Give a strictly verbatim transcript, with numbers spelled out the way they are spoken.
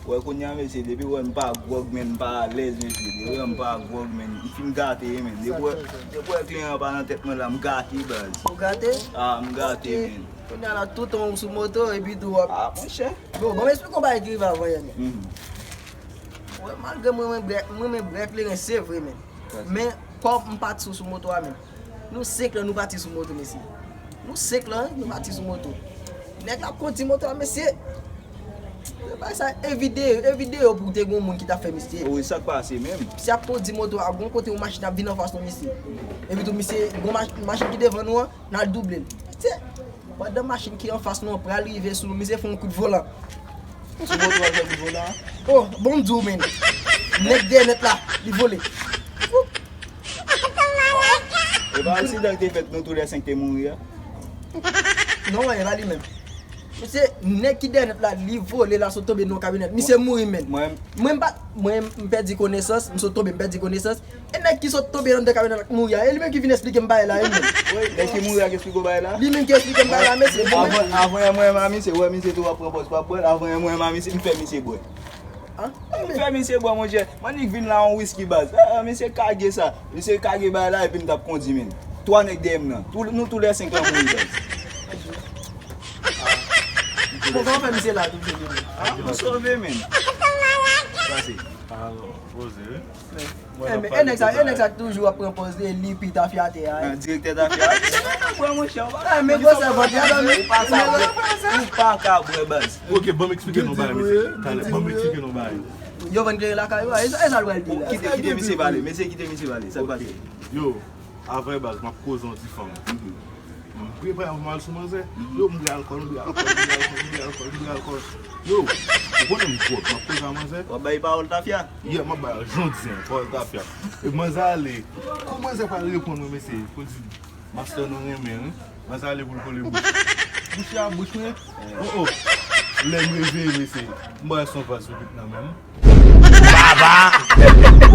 Wè kounye a, mesye, depi wè m pa gwòg, men m pa alèz, mesye. Depi wè m pa gwòg, men m fin gate, men. Depi wè, depi wè kleren an pa nan tèt mwen la, m gate, baz. Ou gate? Ah, m gate, men. Kounye a la, toutan ou sou moto, epi tou w ap... Ah, monchè. Bon, bon, m esplike w yon bagay ki rive avan yè, men. Wè, malgre mwen, mwen renmen bwè kleren, se vre, men. Men, kòm m pati sou, sou moto a, men. Nou senk lan, nou pati sou moto, mesye. Nou senk lan, nou pati sou moto. Nèg la ap kondi moto a, mesye. Bay sa, e videyo, e videyo pou te gon moun ki t ap fè misye. Wi, sa k pase menm? Misye ap kondi moto a, gon kote yon machin ap vin anfas nou, mesye. Epi tou, misye, gon mach-, machin ki devan nou an, n al double l. Mesye, pandan machin ki anfas nou an pral rive sou nou, misye fè yon kout volan. Sou moto a fè kout volan? Oh, bon, m di w, men. Nèg dèyè nèt la, li vole. E pa aksidan ki te fèt, nou toulèsenk te mouri a? Non, e pa li menm. Mesye, nèg ki dèyè nèt la, li vole, l al sot tonbe nan yon kamyonèt. Misye mouri, men. Mwen, mwen, m pa, mwen, m pèdi konesans, m sot tonbe, m pèdi konesans. E nèg ki sot tonbe anndan kamyonèt la k mouri a, e li menm ki vin esplike m bagay la, wi, men. Nèg ki mouri a ki esplike w bagay la? Li menm ki esplike m bagay la, mesye. Avan, avan yè mwen menm a misye, wè misye tou ap pran pòz pa bwè, avan yè mwen menm a misye, m fè misye bwè. M fè misye bwè, monchè. M annik vin la yon wiski, baz. Ah, misye kage sa. Misye kage bagay la epi m t ap kondi, men. Twa nèg dèyè m nan. Tou, nou toulèsenk lan mouri, baz. Bon, kòman fè misye la tou, misye vini? Ah, m sove, men. Pase. Alò, poze, wi. E nèg sa, e nèg sa toujou ap pran pòz li, li pi tafyatè a. Ah, direktè tafya. Bwè, monchè, w pa... Ah, men gwosè vant, ya dòmi. Ou pa ka bwè, ou pa ka bwè, baz. Ok, ban m eksplike nou bagay, mesye. Talè, ban m eksplike nou bagay. Yo vann kleren lakay yo a, e sa, e sa l pral di la? Kite, kite misye pale, mesye, kite misye pale, sa k pase? Yo, avè baz, m ap koze yon ti fanm. M prepare pou m al sou manzè. Yo, m bwè alkòl, m bwè alkòl, m bwè alkòl, m bwè alkòl, m bwè alkòl. Yo, ou konnen m gwòg, m ap koze a manzè. W ap bay pawòl tafya? Yeah, m ap bay jan w di an, pawòl tafya. E manzè ale, kou manzè pral reponn mwen, mesye, pou l di, Master, nou renmen, wi. Manzè ale pou l kole bouch. Bouch a bouch mwen. Oh, oh. Lè m reveye, mesye, m wè se yon vaz yo met nan men m. Baba!